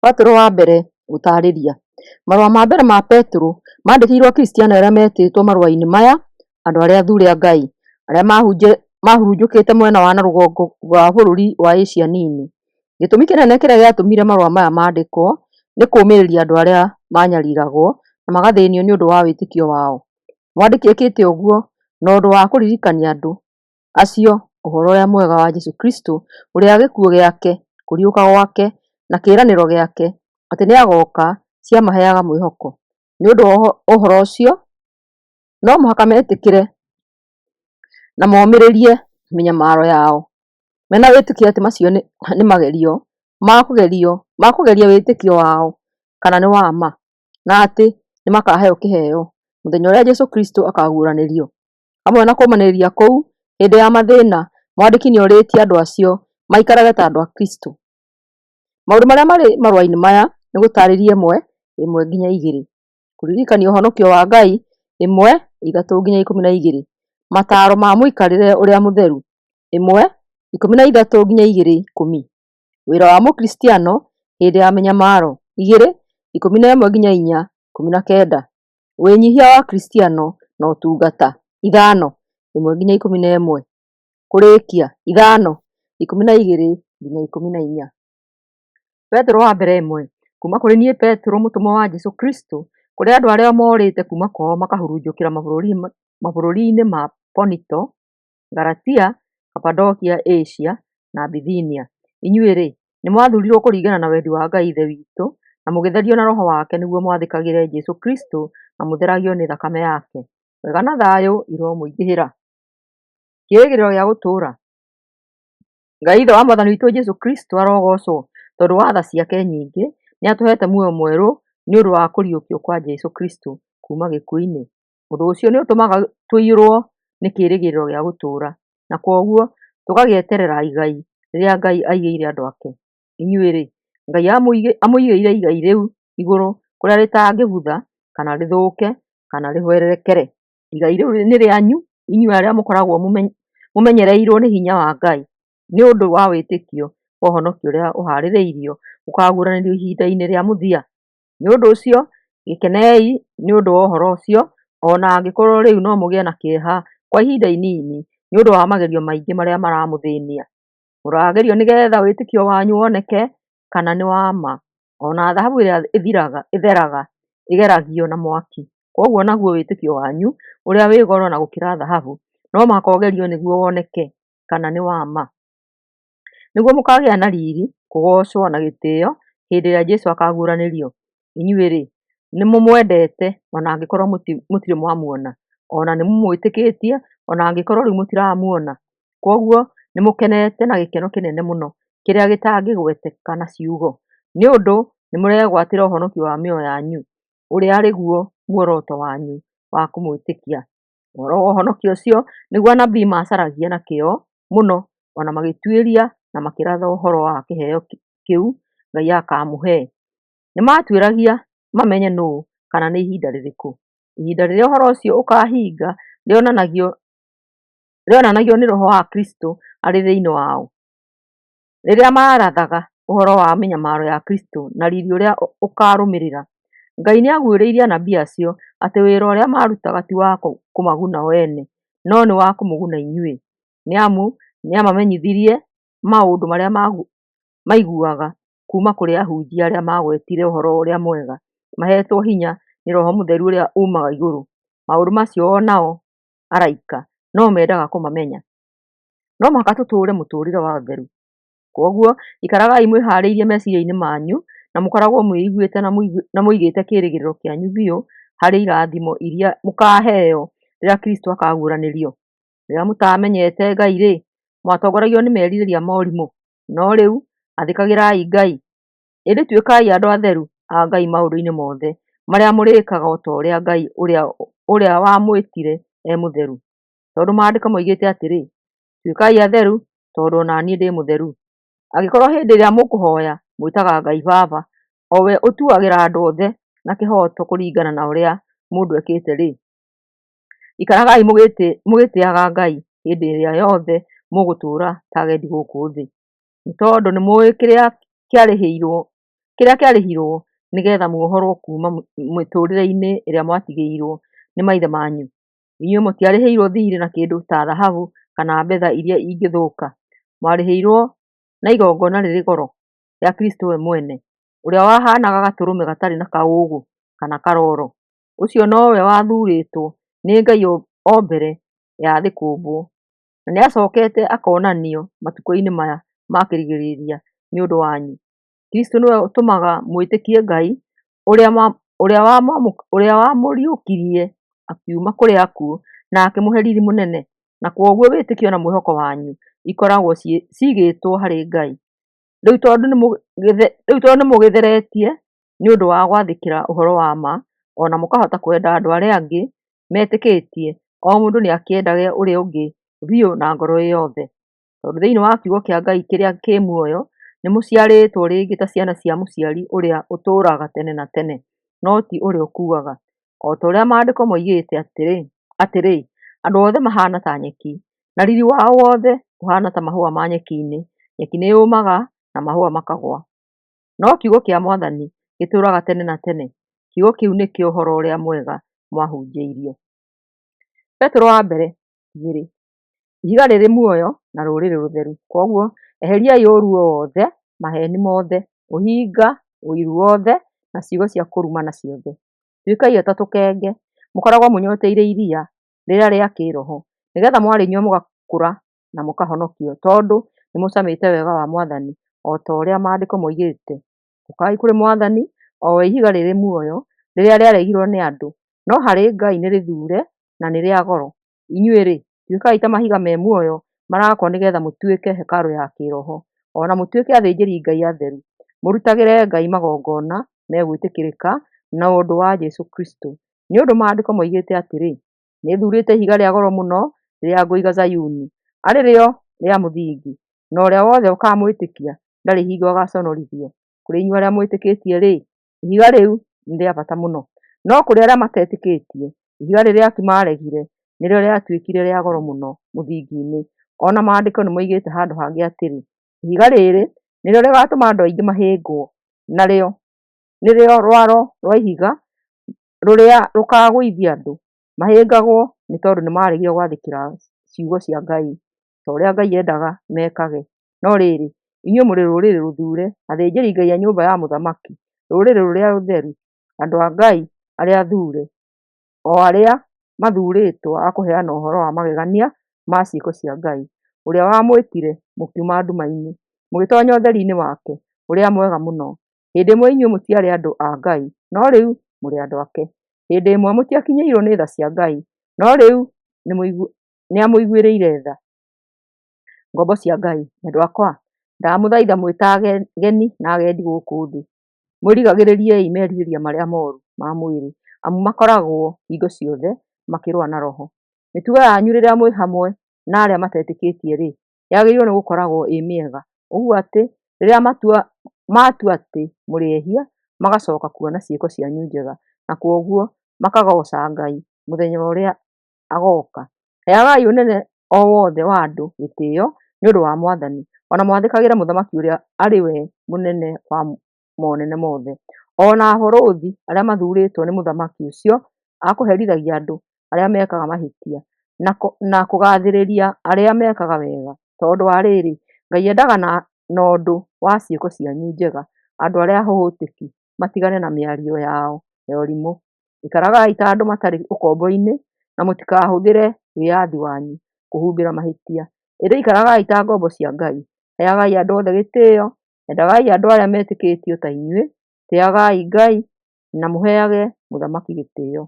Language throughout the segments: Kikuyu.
Petero wa mbere gũtaarĩria. Marũa ma mbere ma Petero mandĩkĩirwo Akristiano arĩa metĩtwo marũa-inĩ maya andũ arĩa athuure a Ngai, arĩa mahurunjũkĩte mwena wa na rũgongo rwa bũrũri wa Asia Nini. Gĩtũmi kĩnene kĩrĩa gĩatũmire marũa maya mandĩkwo nĩ kũũmĩrĩria andũ arĩa maanyariragwo na magathĩnio nĩ ũndũ wa wĩtĩkio wao. Mwandĩki ekĩte ũguo na ũndũ wa kũririkania andũ acio ũhoro ũrĩa mwega wa Jesũ Kristo, ũrĩa gĩkuũ gĩake, kũriũka gwake, na kĩĩranĩro gĩake atĩ nĩagooka ciamaheaga mwĩhoko. Nĩ ũndũ wa ũhoro ũcio, no mũhaka metĩkĩre na momĩrĩrie mĩnyamaro yao, mena wĩtĩkio atĩ macio nĩ magerio ma kũgeria wĩtĩkio wao kana nĩ wa ma, na atĩ nĩmakaheo kĩheo mũthenya ũrĩa Jesũ Kristo akaguũranĩrio. Hamwe na kũũmanĩrĩria kũu hĩndĩ ya mathĩna, mwandĩki nĩorĩtie andũ acio maikarage ta andũ a Kristo. Maũndũ marĩa marĩ marũa-inĩ maya nĩ gũtaarĩria 1, 1-2, kũririkania ũhonokio wa Ngai 1, 3-12, mataaro ma mũikarĩre ũrĩa mũtheru 1, 13-2, 10, wĩra wa Mũkristiano hĩndĩ ya mĩnyamaro 2, 11-4, 19, wĩnyihia wa Akristiano na ũtungata 5, 1-11, kũrĩĩkia 5, 12-14. Petero wa mbere 1. Kuuma kũrĩ niĩ Petero, mũtũmwo wa Jesũ Kristũ, kũrĩ andũ arĩa moorĩte kuuma kwao makahurunjũkĩra mabũrũri-inĩ ma Ponito, Galatia, Kapadokia, Asia, na Bithinia. Inyuĩ-rĩ, nĩmwathuurirwo kũringana na wendi wa Ngai Ithe witũ, na mũgĩtherio na Roho wake nĩguo mwathĩkagĩre Jesũ Kristũ na mũtheragio nĩ thakame yake. Wega na thayũ iromũingĩhĩra. Kĩĩrĩgĩrĩro gĩa gũtũũra. Ngai Ithe wa Mwathani witũ Jesũ Kristũ arogoocwo, tondũ wa tha ciake nyingĩ nĩatũheete muoyo mwerũ nĩ ũndũ wa kũriũkio kwa Jesũ Kristũ kuuma gĩkuũ-inĩ. Ũndũ ũcio nĩũtũmaga tũiyũrwo nĩ kĩĩrĩgĩrĩro gĩa gũtũũra, na kwoguo tũgagĩeterera igai rĩrĩa Ngai aigĩire andũ ake. Inyuĩ-rĩ, Ngai amũigĩire igai rĩu igũrũ kũrĩa rĩtangĩbutha kana rĩthũke kana rĩhwererekere. Igai rĩu nĩ rĩanyu inyuĩ arĩa mũkoragwo mũmenyereirwo nĩ hinya wa Ngai nĩ ũndũ wa wĩtĩkio wa ũhonokio ũrĩa ũhaarĩirio ũkaaguũranĩrio ihinda-inĩ rĩa mũthia. Nĩ ũndũ ũcio, gĩkenei nĩ ũndũ wa ũhoro ũcio, o na angĩkorwo rĩu no mũgĩe na kĩeha kwa ihinda inini nĩ ũndũ wa magerio maingĩ marĩa maramũthĩnia. Mũragerio nĩgeetha wĩtĩkio wanyu woneke kana nĩ wa ma. O na thahabu ĩrĩa ĩtheraga ĩgeragio na mwaki. Kwoguo naguo wĩtĩkio wanyu, ũrĩa wĩ goro na gũkĩra thahabu, no mũhaka ũgerio nĩguo woneke kana nĩ wa ma. Nĩguo mũkaagĩa na riiri, kũgoocwo na gĩtĩĩo hĩndĩ ĩrĩa Jesũ akaaguũranĩrio. Inyuĩ-rĩ, nĩmũmwendete o na angĩkorwo mũtirĩ mwamuona, o na nĩmũmwĩtĩkĩtie o na angĩkorwo rĩu mũtiramuona. Kwoguo nĩmũkenete na gĩkeno kĩnene mũno kĩrĩa gĩtangĩgweteka na ciugo, nĩ ũndũ nĩmũregwatĩra ũhonokio wa mĩoyo yanyu, ũrĩa arĩ guo muoroto wanyu wa kũmwĩtĩkia. Ũhoro wa ũhonokio ũcio nĩguo anabii maacaragia na kĩyo mũno, o na magĩtuĩria na makĩratha ũhoro wa kĩheo kĩu Ngai akaamũhe. Nĩmatuĩragia mamenye nũũ kana nĩ ihinda rĩrĩkũ. Ihinda rĩrĩa ũhoro ũcio ũkaahinga rĩonanagio nĩ Roho wa Kristũ arĩ thĩinĩ wao, rĩrĩa maarathaga ũhoro wa mĩnyamaro ya Kristũ na riiri ũrĩa ũkaarũmĩrĩra. Ngai nĩaguũrĩirie anabii acio atĩ wĩra ũrĩa maarutaga ti wa kũmaguna o ene, no nĩ wa kũmũguna inyuĩ, nĩ amu nĩamamenyithirie maũndũ marĩa maiguaga kuuma kũrĩ ahunjia arĩa maagwetire Ũhoro-ũrĩa-Mwega maheetwo hinya nĩ Roho Mũtheru ũrĩa uumaga igũrũ. Maũndũ macio o nao araika no mendaga kũmamenya. No mũhaka tũtũũre mũtũũrĩre wa ũtheru. Kwoguo ikaragai mwĩhaarĩirie meciiria-inĩ manyu na mũkoragwo mwĩiguĩte na mũigĩte kĩĩrĩgĩrĩro kĩanyu biũ harĩ irathimo iria mũkaaheo rĩrĩa Kristũ akaaguũranĩrio. Rĩrĩa mũtaamenyete Ngai-rĩ, mwatongoragio nĩ merirĩria ma ũrimũ, no rĩu athĩkagĩrai Ngai. Ĩndĩ tuĩkai andũ atheru a Ngai maũndũ-inĩ mothe marĩa mũrĩĩkaga o ta ũrĩa Ngai ũrĩa wamwĩtire e mũtheru. Tondũ Maandĩko moigĩte atĩrĩ, “Tuĩkai atheru, tondũ o na niĩ ndĩ mũtheru.” Angĩkorwo hĩndĩ ĩrĩa mũkũhooya mwĩtaga Ngai Baba, o we ũtuagĩra andũ othe na kĩhooto kũringana na ũrĩa mũndũ ekĩte-rĩ, ikaragai mũgĩtĩĩaga Ngai hĩndĩ ĩrĩa yothe mũgũtũũra ta agendi gũkũ thĩ. Nĩ tondũ nĩmũũĩ kĩrĩa kĩrĩa kĩarĩhirũo nĩ getha muohorũo kuuma mĩtũũrĩre-inĩ ĩrĩa mwatigĩirũo nĩ maithe manyu? Inyuĩ mũtiarĩhirũo thiirĩ na kĩndũ ta thahabu kana betha iria ingĩthũka, mwarĩhirũo na igongona rĩrĩ goro, rĩa Kristo we mwene, ũrĩa wahaanaga gatũrũme gatarĩ na kaũũgũ kana karooro. Ũcio nowe wathuurĩtwo nĩ Ngai o mbere ya thĩ kũũmbwo, na nĩacokete akonanio matukũ-inĩ maya ma kũrigĩrĩria nĩ ũndũ wanyu. Kristo nĩwe ũtũmaga mwĩtĩkie Ngai, ũrĩa wamũriũkirie akiuma kũrĩ akuũ na akĩmũhe riri mũnene, na kwoguo wĩtĩkio na mwĩhoko wanyu ikoragwo ciigĩtwo harĩ Ngai. Rĩu tondũ nĩmũgĩtheretie nĩ ũndũ wa gwathĩkĩra ũhoro wa ma, o na mũkahota kwenda andũ arĩa angĩ metĩkĩtie, o mũndũ nĩakĩendage ũrĩa ũngĩ biũ na ngoro yothe. Tondũ thĩinĩ wa kiugo kĩa Ngai kĩrĩa kĩ muoyo, nĩmũciarĩtwo rĩngĩ ta ciana cia mũciari ũrĩa ũtũũraga tene na tene, no ti ũrĩa ũkuaga. O ta ũrĩa Maandĩko moigĩte atĩrĩ, andũ othe mahaana ta nyeki, na riri wao wothe ũhaana ta mahũa ma nyeki-inĩ; nyeki nĩyũmaga na mahũa makagũa, no kiugo kĩa Mwathani gĩtũũraga tene na tene. Kiugo kĩu nĩkĩo Ũhoro-ũrĩa-Mwega mwahunjĩirio. Petero wa mbere igĩrĩ. Ihiga rĩrĩ muoyo na rũrĩrĩ rũtheru. Kwoguo, eheriai ũũru wothe, maheeni mothe, ũhinga, ũiru wothe, na ciugo cia kũrumana ciothe. Tuĩkai o ta tũkenge, mũkoragwo mũnyoteire iria rĩrĩa rĩa kĩĩroho, nĩgeetha mwarĩnyua mũgakũra na mũkahonokio, tondũ nĩmũcamĩte wega wa Mwathani, o ta ũrĩa Maandĩko moigĩte. Ũkai kũrĩ Mwathani, o we ihiga rĩrĩ muoyo, rĩrĩa rĩaregirwo nĩ andũ, no harĩ Ngai nĩ rĩthuure na nĩ rĩa goro. Inyuĩ-rĩ, tuĩkai ta mahiga me muoyo marakwo nĩgeetha mũtuĩke hekarũ ya kĩĩroho, o na mũtuĩke athĩnjĩri-Ngai atheru, mũrutagĩre Ngai magongona megwĩtĩkĩrĩka na ũndũ wa Jesũ Kristũ. Nĩ ũndũ Maandĩko moigĩte atĩrĩ, “Nĩthuurĩte ihiga rĩa goro mũno rĩrĩa ngũiga Zayuni, arĩ rĩo rĩa mũthingi, na ũrĩa wothe ũkaamwĩtĩkia ndarĩ hingo agaaconorithio.” Kũrĩ inyuĩ arĩa mwĩtĩkĩtie-rĩ, ihiga rĩu nĩ rĩa bata mũno, no kũrĩ arĩa matetĩkĩtie, ihiga rĩrĩa aaki maaregire nĩrĩo rĩatuĩkire rĩa goro mũno mũthingi-inĩ. O na Maandĩko nĩmoigĩte handũ hangĩ atĩrĩ, “Ihiga rĩrĩ nĩrĩo rĩgaatũma andũ aingĩ mahĩngwo, narĩo nĩrĩo rwaro rwa ihiga rũrĩa rũkaagũithia andũ.” Mahĩngagwo nĩ tondũ nĩmaregire gwathĩkĩra ciugo cia Ngai, ta ũrĩa Ngai endaga mekage. No rĩrĩ, inyuĩ mũrĩ rũrĩrĩ rũthuure, athĩnjĩri-Ngai a nyũmba ya mũthamaki, rũrĩrĩ rũrĩa rũtheru, andũ a Ngai arĩa athuure, o arĩa mathuurĩtwo a kũheana ũhoro wa magegania ma ciĩko cia Ngai, ũrĩa wamwĩtire mũkiuma nduma-inĩ, mũgĩtoonya ũtheri-inĩ wake ũrĩa mwega mũno. Hĩndĩ ĩmwe inyuĩ mũtiarĩ andũ a Ngai, no rĩu mũrĩ andũ ake; hĩndĩ ĩmwe mũtiakinyĩirwo nĩ tha cia Ngai, no rĩu nĩamũiguĩrĩire tha. Ngombo cia Ngai. Endwa akwa, ndamũthaitha mwĩ ta ageni na agendi gũkũ thĩ, mwĩrigagĩrĩriei merirĩria marĩa mooru ma mwĩrĩ, amu makoragwo hingo ciothe makĩrũa na roho. Mĩtugo yanyu rĩrĩa mwĩ hamwe na arĩa matetĩkĩtie-rĩ, yagĩrĩirwo nĩgũkoragwo ĩ mĩega, ũguo atĩ rĩrĩa matua atĩ mũrĩ ehia, magacooka kuona ciĩko cianyu njega, na kwoguo makagooca Ngai mũthenya ũrĩa agooka. Heagai ũnene o wothe wa andũ gĩtĩĩo nĩ ũndũ wa Mwathani, o na mwathĩkagĩre mũthamaki ũrĩa arĩ we mũnene wa monene mothe, o na abarũthi arĩa mathuurĩtwo nĩ mũthamaki ũcio a kũherithagia andũ arĩa mekaga mahĩtia, na kũgaathĩrĩria arĩa mekaga wega. Tondũ wa rĩrĩ, Ngai endaga na ũndũ wa ciĩko cianyu njega andũ arĩa ahũtĩki matigane na mĩario yao ya ũrimũ. Ikaragai ta andũ matarĩ ũkombo-inĩ, na mũtikahũthĩre wĩyathi wanyu kũhumbĩra mahĩtia, ĩndĩ ikaragai ta ngombo cia Ngai. Heagai andũ othe gĩtĩĩo, endagai andũ arĩa metĩkĩtie o ta inyuĩ, tĩĩagai Ngai, na mũheage mũthamaki gĩtĩĩo.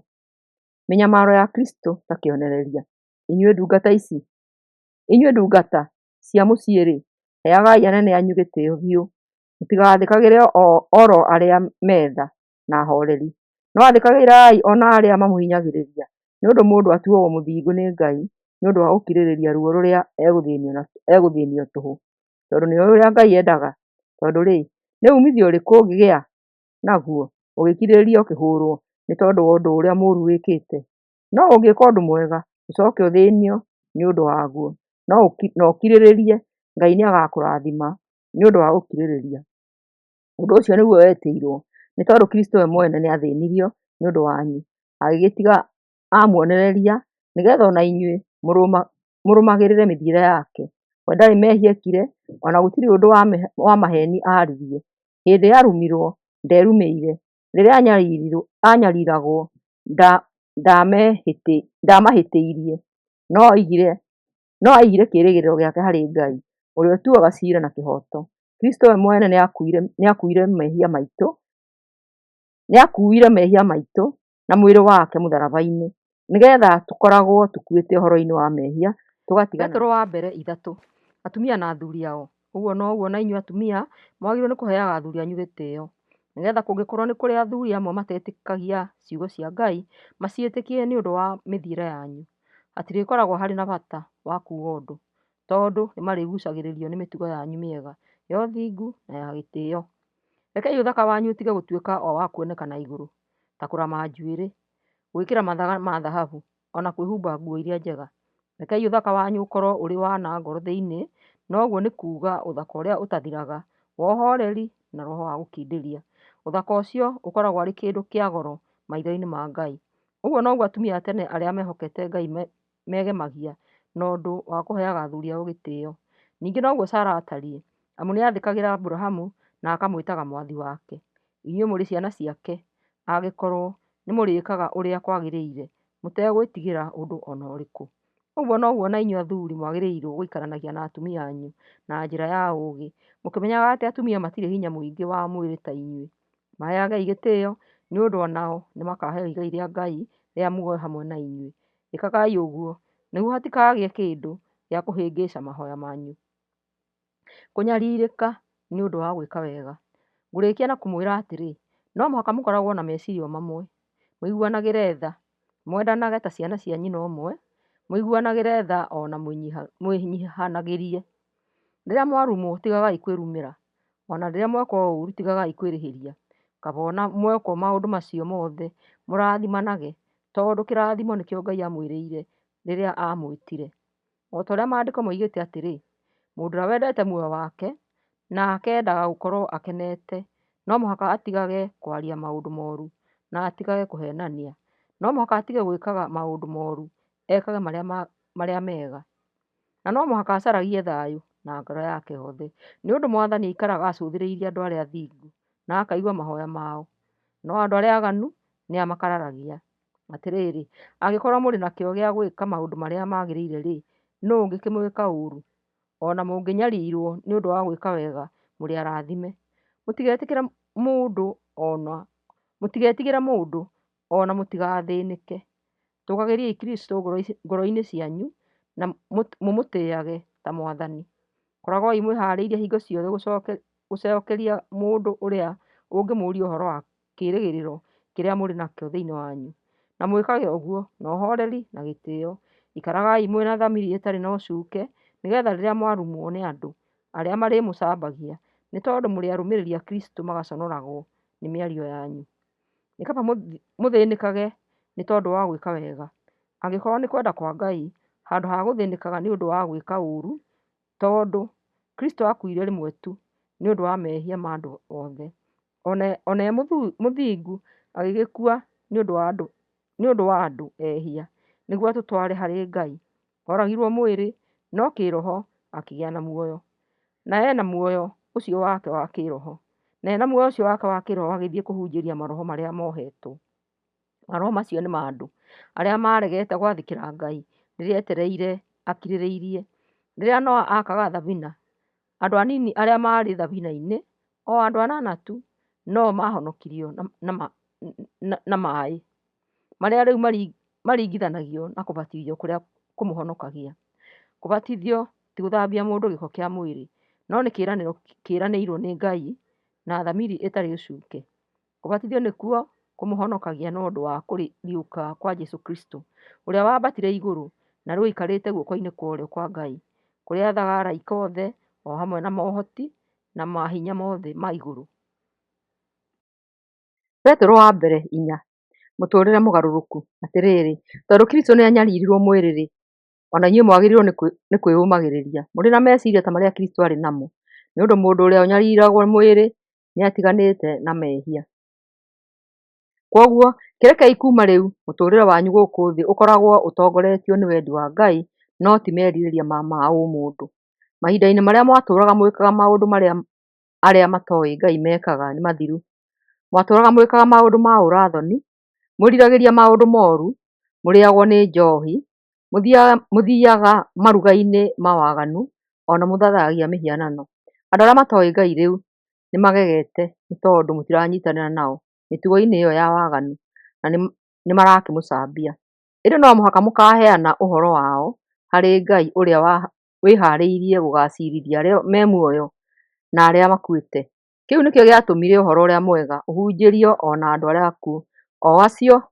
Mĩnyamaro ya Kristũ ta kĩonereria. Inyuĩ ndungata cia mũciĩ-rĩ, heagai anene anyu gĩtĩĩo biũ, mũtigathĩkagĩre o ro arĩa me tha na ahooreri, no athĩkagĩrai o na arĩa mamũhinyagĩrĩria, nĩ ũndũ mũndũ atuagwo mũthingu nĩ Ngai nĩ ũndũ wa gũkirĩrĩria ruo rũrĩa egũthĩĩnio tũhũ, tondũ nĩoĩ ũrĩa Ngai endaga. Tondũ-rĩ, nĩ uumithio ũrĩkũ ũngĩgĩa naguo ũgĩkirĩrĩria ũkĩhũũrũo nĩ tondũ wa ũndũ ũrĩa mũũru wĩkĩte? No ũngĩĩka ũndũ mwega, ũcooke ũthĩĩnio nĩ ũndũ waguo, na ũkirĩrĩrie, Ngai nĩagakũrathima nĩ ũndũ wa gũkirĩrĩria. Ũndũ ũcio nĩguo wetĩirũo, nĩ tondũ Kristo we mwene nĩaathĩnirio nĩ ũndũ wanyu, agĩgĩtiga aamuonereria, nĩ getha o na inyuĩ mũrũmagĩrĩre mĩthiĩre yake. We ndarĩ mehia ekire, o na gũtirĩ ũndũ wa maheeni aaririe. Hĩndĩ ĩrĩa aarumirwo, nderumĩire; rĩrĩa aanyariragwo, ndaamahĩtĩirie, no aaigire kĩĩrĩgĩrĩro gĩake harĩ Ngai, ũrĩa ũtuaga ciira na kĩhooto. Kristo we mwene nĩakuuire mehia maitũ na mwĩrĩ wake mũtharaba-inĩ, nĩgeetha tũkoragwo tũkuĩte ũhoro-inĩ wa mehia, tũgatigana. Petero wa mbere ithatũ. Atumia na athuri ao. Ũguo noguo na inyuĩ atumia, mwagĩrĩirũo nĩ kũheaga athuri anyu gĩtĩo, nĩ getha kũngĩkorũo nĩkũrĩ athuri amwe matetĩkagia ciugo cia Ngai, maciĩtĩkie nĩ ũndũ wa mĩthiĩre yanyu. Hatirĩkoragwo harĩ na bata wa kuuga ũndũ, tondũ nĩmarĩgucagĩrĩrio nĩ mĩtugo yanyu mĩega ya ũthingu na ya gĩtĩo. Rekei ũthaka wanyu ũtige gũtuĩka o wa kuoneka na igũrũ, ta kũrama njuĩrĩ, gwĩkĩra mathaga ma thahabu, o na kwĩhumba nguo iria njega. Rekei ũthaka wanyu ũkorũo ũrĩ wa na ngoro thĩinĩ, na ũguo nĩ kuuga ũthaka ũrĩa ũtathiraga wa ũhooreri na roho wa gũkindĩria. Ũthaka ũcio ũkoragwo arĩ kĩndũ kĩa goro maitho-inĩ ma Ngai. Ũguo noguo atumia a tene arĩa meehokete Ngai meegemagia na ũndũ wa kũheaga athuri ao gĩtĩo. Ningĩ noguo Sara aatariĩ, amu nĩaathĩkagĩra Aburahamu na akamwĩtaga mwathi wake. Inyuĩ mũrĩ ciana ciake angĩkorũo nĩmũrĩĩkaga ũrĩa kwagĩrĩire mũtegwĩtigĩra ũndũ o na ũrĩkũ. Ũguo noguo na inyuĩ athuri mwagĩrĩirũo gũikaranagia na atumia anyu na njĩra ya ũũgĩ, mũkĩmenyaga atĩ atumia matirĩ hinya mũingĩ wa mwĩrĩ ta inyuĩ. Maheagei gĩtĩo, nĩ ũndũ o nao nĩmakaheo igai rĩa Ngai rĩa muoyo hamwe na inyuĩ. Ĩkagai ũguo nĩguo hatikagĩe kĩndũ gĩa kũhĩngĩca mahoya manyu. Kũnyarirĩka nĩ ũndũ wa gwĩka wega. Ngũrĩkia na kũmwĩra atĩrĩ, no mũhaka mũkoragwo na meciria mamwe, mũiguanagĩre tha, mwendanage ta ciana cia nyina ũmwe, mũiguanagĩre tha o na mwĩnyihanagĩrie. Rĩrĩa mwarumwo, tigagai kwĩrumĩra, o na rĩrĩa mwekwo ũũru, tigagai kwĩrĩhĩria. Kaba o na mwekwo maũndũ macio mothe, mũrathimanage, tondũ kĩrathimo nĩkĩo Ngai aamwĩrĩire rĩrĩa aamwĩtire. O ta ũrĩa Maandĩko moigĩte atĩrĩ, Mũndũ ũrĩa wendete muoyo wake na akendaga gũkorũo akenete, no mũhaka atigage kwaria maũndũ moru na atigage kũheenania, no mũhaka atige gwĩkaga maũndũ moru, ekage marĩa mega, na no mũhaka acaragie thayũ na ngoro yake yothe. Nĩ ũndũ Mwathani aikaraga acũthĩrĩirie andũ arĩa athingu, na akaigua mahoya mao, no andũ arĩa aaganu nĩamakararagia. Atĩrĩrĩ, angĩkorũo mũrĩ na kĩyo gĩa gwĩka maũndũ marĩa magĩrĩire-rĩ, nũũ ũngĩkĩmwĩka ũũru? O na mũngĩnyariirwo nĩ ũndũ wa gwĩka wega, mũrĩ arathime. Mũtigetigĩre mũndũ o na mũtigetigĩre mũndũ, o na mũtigathĩnĩke. Tũũgagĩriai Kristũ ngoro-inĩ cianyu, na mũmũtĩĩage ta Mwathani. Koragwoi mwĩhaarĩirie hingo ciothe gũcookeria mũndũ ũrĩa ũngĩmũũria ũhoro wa kĩĩrĩgĩrĩro kĩrĩa mũrĩ nakĩo thĩinĩ wanyu, na mwĩkage ũguo na ũhooreri na gĩtĩo. Ikaragai mwĩ na thamiri ĩtarĩ na ũcuuke, nĩgeetha rĩrĩa mwarumwo nĩ andũ arĩa marĩmũcambagia nĩ tondũ mũrĩ arũmĩrĩri a Kristũ magaconoragwo nĩ mĩario yanyu. Nĩ kaba mũthĩnĩkage nĩ tondũ wa gwĩka wega, angĩkorwo nĩ kwenda kwa Ngai, handũ ha gũthĩnĩkaga nĩ ũndũ wa gwĩka ũũru, tondũ Kristũ aakuire rĩmwe tu nĩ ũndũ wa mehia ma andũ othe, o na e mũthingu agĩgĩkua nĩ ũndũ wa andũ ehia, nĩguo atũtware harĩ Ngai. Oragirwo mwĩrĩ, no kĩĩroho akĩgĩa na muoyo. Na e na muoyo ũcio wake wa kĩĩroho, na e na muoyo ũcio wake wa kĩĩroho agĩthiĩ kũhunjĩria maroho marĩa mohetwo. Maroho macio nĩ ma andũ arĩa maaregete gwathĩkĩra Ngai rĩrĩa etereire akirĩrĩirie. Rĩrĩa Noa aakaga thabina, andũ anini arĩa maarĩ thabina-inĩ, o andũ anana tu, no-o maahonokirio na maĩ, marĩa rĩu maringithanagio na kũbatithio kũrĩa kũmũhonokagia. Kũbatithio ti gũthambia mũndũ gĩko kĩa mwĩrĩ, no nĩ kĩĩranĩro kĩĩranĩirwo nĩ Ngai na thamiri ĩtarĩ ũcuuke. Kũbatithio nĩkuo kũmũhonokagia na ũndũ wa kũriũka kwa Jesũ Kristũ, ũrĩa waambatire igũrũ na rĩu aikarĩte guoko-inĩ kwa ũrĩo kwa Ngai, kũrĩa aathaga araika othe o hamwe na mohoti na mahinya mothe ma igũrũ. Petero wa mbere inya. Mũtũũrĩre mũgarũrũku. Atĩrĩrĩ, tondũ Kristũ nĩanyariirirwo mwĩrĩ-rĩ, o na inyuĩ mwagĩrĩirwo nĩ kwĩyũmagĩrĩria, mũrĩ na meciiria ta marĩa Kristũ aarĩ namo, nĩ ũndũ mũndũ ũrĩa ũnyariiragwo mwĩrĩ nĩatiganĩte na mehia. Kwoguo, kĩrekei kuuma rĩu mũtũũrĩre wanyu gũkũ thĩ ũkoragwo ũtongoretio nĩ wendi wa Ngai, no ti merirĩria ma ũmũndũ. Mahinda-inĩ marĩa mwatũũraga mwĩkaga maũndũ marĩa arĩa matooĩ Ngai mekaga nĩ mathiru. Mwatũũraga mwĩkaga maũndũ ma ũũra-thoni, mwĩriragĩria maũndũ mooru, mũrĩĩagwo nĩ njoohi, mũthiiaga maruga-inĩ ma waganu, o na mũthathaiyagia mĩhianano. Andũ arĩa matooĩ Ngai rĩu nĩmagegete nĩ tondũ mũtiranyiitanĩra nao mĩtugo-inĩ ĩyo ya waganu, na nĩmarakĩmũcambia. Ĩndĩ no mũhaka mũkaaheana ũhoro wao harĩ Ngai ũrĩa wĩhaarĩirie gũgaaciirithia arĩa me muoyo na arĩa makuĩte. Kĩu nĩkĩo gĩatũmire Ũhoro-ũrĩa-Mwega ũhunjĩrio o na andũ arĩa akuũ, o acio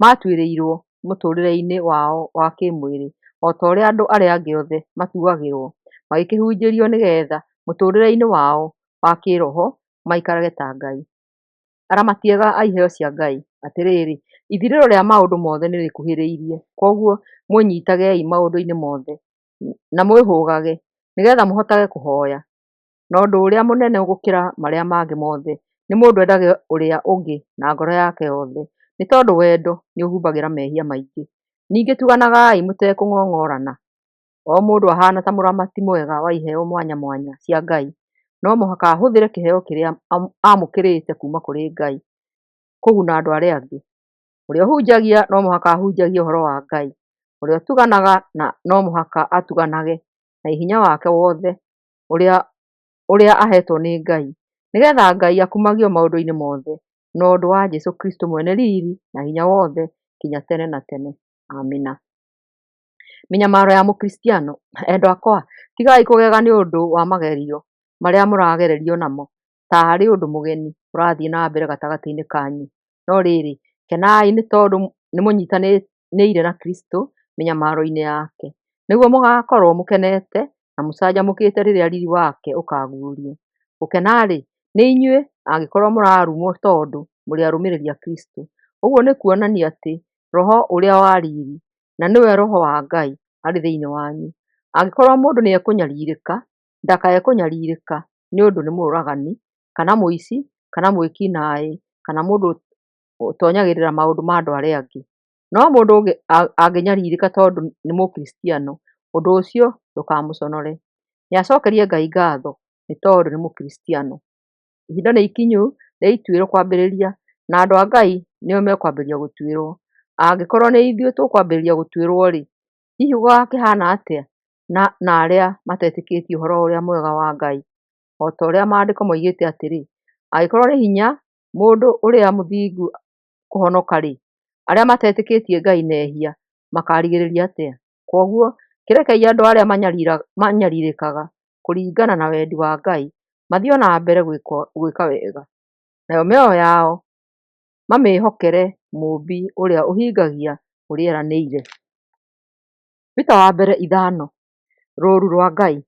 maatuĩrĩirwo mũtũũrĩre-inĩ wao wa kĩĩmwĩrĩ o ta ũrĩa andũ arĩa angĩ othe matuagĩrwo, magĩkĩhunjĩrio nĩgeetha mũtũũrĩre-inĩ wao wa kĩĩroho maikarage ta Ngai. Aramati ega a iheo cia Ngai. Atĩrĩrĩ, ithirĩro rĩa maũndũ mothe nĩrĩkuhĩrĩirie. Kwoguo mwĩnyiitagei maũndũ-inĩ mothe, na mwĩhũgage, nĩgeetha mũhotage kũhooya. Na ũndũ ũrĩa mũnene gũkĩra marĩa mangĩ mothe nĩ mũndũ endage ũrĩa ũngĩ na ngoro yake yothe, nĩ tondũ wendo nĩũhumbagĩra mehia maingĩ. Ningĩ tuganagai mũtekũng'ong'orana. O mũndũ ahaana ta mũramati mwega wa iheo mwanya mwanya cia Ngai, no mũhaka ahũthĩre kĩheo kĩrĩa aamũkĩrĩte kuuma kũrĩ Ngai kũguna andũ arĩa angĩ. Ũrĩa ũhunjagia no mũhaka ahunjagie ũhoro wa Ngai, ũrĩa ũtuganaga no mũhaka atuganage na hinya wake wothe ũrĩa aheetwo nĩ Ngai, nĩgeetha Ngai akumagio maũndũ-inĩ mothe na ũndũ wa Jesũ Kristũ mwene riiri na hinya wothe nginya tene na tene. Amina. Mĩnyamaro ya Mũkristiano. Endwa akwa, tigai kũgega nĩ ũndũ wa magerio marĩa mũragererio namo, ta arĩ ũndũ mũgeni ũrathiĩ na mbere gatagatĩ-inĩ kanyu. No rĩrĩ, kenai nĩ tondũ nĩmũnyiitanĩire na Kristũ mĩnyamaro-inĩ yake, nĩguo mũgaakorwo mũkenete na mũcanjamũkĩte rĩrĩa riiri wake ũkaaguũrio. Gũkena-rĩ, nĩ inyuĩ angĩkorwo mũrarumwo tondũ mũrĩ arũmĩrĩri a Kristũ. Ũguo nĩ kuonania atĩ Roho ũrĩa wa riiri, na nĩwe Roho wa Ngai, arĩ thĩinĩ wanyu. Angĩkorwo mũndũ nĩekũnyariirĩka, ndakae kũnyariirĩka nĩ ũndũ nĩ mũũragani, kana mũici, kana mwĩki naĩ, kana mũndũ ũtoonyagĩrĩra maũndũ ma andũ arĩa angĩ. No mũndũ angĩnyariirĩka tondũ nĩ Mũkristiano, ũndũ ũcio ndũkamũconore. Nĩacookerie Ngai ngaatho nĩ tondũ nĩ Mũkristiano. Ihinda nĩ ikinyu rĩa ituĩro kwambĩrĩria, na andũ a Ngai nĩo mekwambĩrĩria gũtuĩrwo. Angĩkorwo nĩ ithuĩ tũkwambĩrĩria gũtuĩrwo-rĩ, hihi gũgaakĩhaana atĩa na arĩa matetĩkĩtie Ũhoro-ũrĩa-Mwega wa Ngai? O ta ũrĩa Maandĩko moigĩte atĩrĩ, Angĩkorwo nĩ hinya mũndũ ũrĩa mũthingu kũhonoka-rĩ, arĩa matetĩkĩtie Ngai na ehia makaarigĩrĩria atĩa? Kwoguo, kĩrekei andũ arĩa manyariirĩkaga kũringana na wendi wa Ngai mathiĩ o na mbere gwĩka wega, nayo mĩoyo yao mamĩĩhokere Mũũmbi ũrĩa ũhingagia ũrĩa eranĩire. Peter wa mbere ithano. Rũũru rwa Ngai.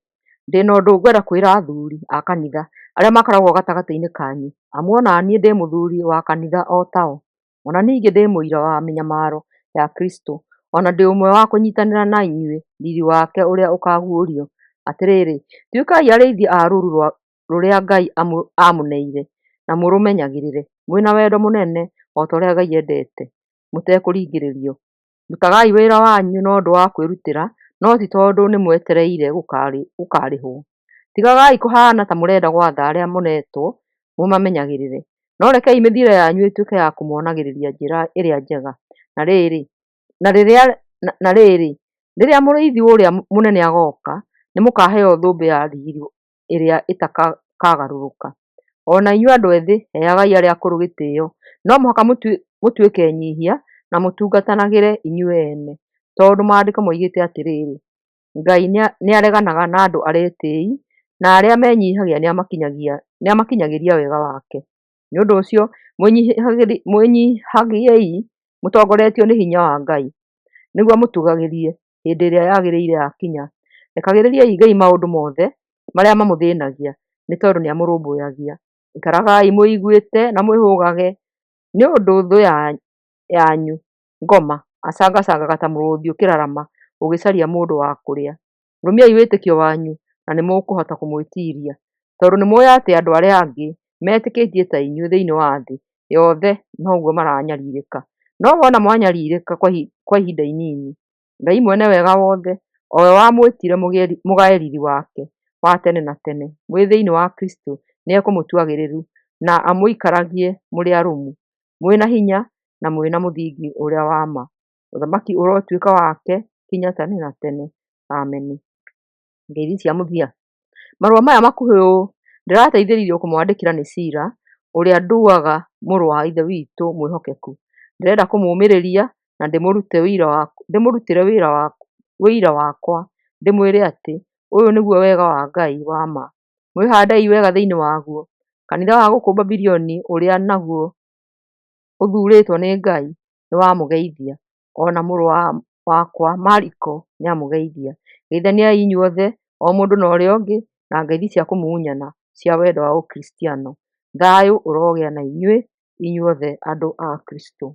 Ndĩ na ũndũ ngwenda kwĩra athuuri a kanitha arĩa makoragwo gatagatĩ-inĩ kanyu, amu o na niĩ ndĩ mũthuuri wa kanitha o tao, o na ningĩ ndĩ mũira wa mĩnyamaro ya Kristũ, o na ndĩ ũmwe wa kũnyiitanĩra na inyuĩ riiri wake ũrĩa ũkaaguũrio. Atĩrĩrĩ, tuĩkai arĩithi a rũũru rũrĩa Ngai aamũneire, na mũrũmenyagĩrĩre, mwĩ na wendo mũnene o ta ũrĩa Ngai endete, mũtekũringĩrĩrio. Rutagai wĩra wanyu na ũndũ wa kwĩrutĩra, no ti tondũ nĩmwetereire gũkaarĩhwo. Tigagai kũhaana ta mũrenda gwatha arĩa mũneetwo mũmamenyagĩrĩre, no rekei mĩthiĩre yanyu ĩtuĩke ya kũmonagĩrĩria njĩra ĩrĩa njega. Na rĩrĩ, rĩrĩa Mũrĩithi ũrĩa Mũnene agooka, nĩmũkaheo thũmbĩ ya riiri ĩrĩa ĩtakagarũrũka. O na inyuĩ andũ ethĩ, heagai arĩa akũrũ gĩtĩĩo. No mũhaka mũtuĩke enyiihia na mũtungatanagĩre inyuĩ ene, tondũ Maandĩko moigĩte atĩrĩ, Ngai nĩareganaga na andũ arĩa etĩĩi, na arĩa menyiihagia nĩamakinyagĩria wega wake. Nĩ ũndũ ũcio mwĩnyiihagiei mũtongoretio nĩ hinya wa Ngai, nĩguo amũtũũgĩrie hĩndĩ ĩrĩa yagĩrĩire yakinya. Rekagĩrĩriai Ngai maũndũ mothe marĩa mamũthĩĩnagia, nĩ tondũ nĩamũrũmbũyagia. Ikaragai mwĩiguĩte na mwĩhũgage, nĩ ũndũ thũ yanyu, ngoma, acangacangaga ta mũrũũthi ũkĩrarama ũgĩcaria mũndũ wa kũrĩa. Rũmiai wĩtĩkio wanyu na nĩmũkũhota kũmwĩtiiria, tondũ nĩmũũĩ atĩ andũ arĩa angĩ Metĩkĩtie ta inyuĩ thĩinĩ wa thĩ yothe noguo maranyarirĩka. No wona mwanyarirĩka kwa ihinda inini, Ngai mwene wega wothe, o we wamwĩtire mũgae riri wake wa tene na tene mwĩ thĩinĩ wa Kristo, nĩekũmũtua agĩrĩru na amũikaragie mũrĩ arũmu, mwĩ na hinya, na mwĩ na mũthingi ũrĩa wa ma. Ũthamaki ũrotuĩka wake kinya tene na tene. Ameni. Ngeithi cia mũthia. Marũa maya makuhĩ ũũ ndĩrateithĩrĩirio kũmwandĩkĩra nĩ Sila, ũrĩa nduaga mũrũ wa Ithe witũ mwĩhokeku. Ndĩrenda kũmũũmĩrĩria na ndĩmũrutĩre ũira wakwa ndĩmwĩre atĩ ũyũ nĩguo wega wa Ngai wa ma. Mwĩhandei wega thĩinĩ waguo. Kanitha wa gũkũ Babuloni ũrĩa naguo ũthuurĩtwo nĩ Ngai nĩwamũgeithia. O na mũrũ wakwa Mariko nĩamũgeithia. Geithaniai inyuothe, o mũndũ na ũrĩa ũngĩ, na ngeithi cia kũmumunyana cia wendo wa Ũkristiano. Thayũ ũrogĩa na inyuĩ inyuothe andũ a Kristo.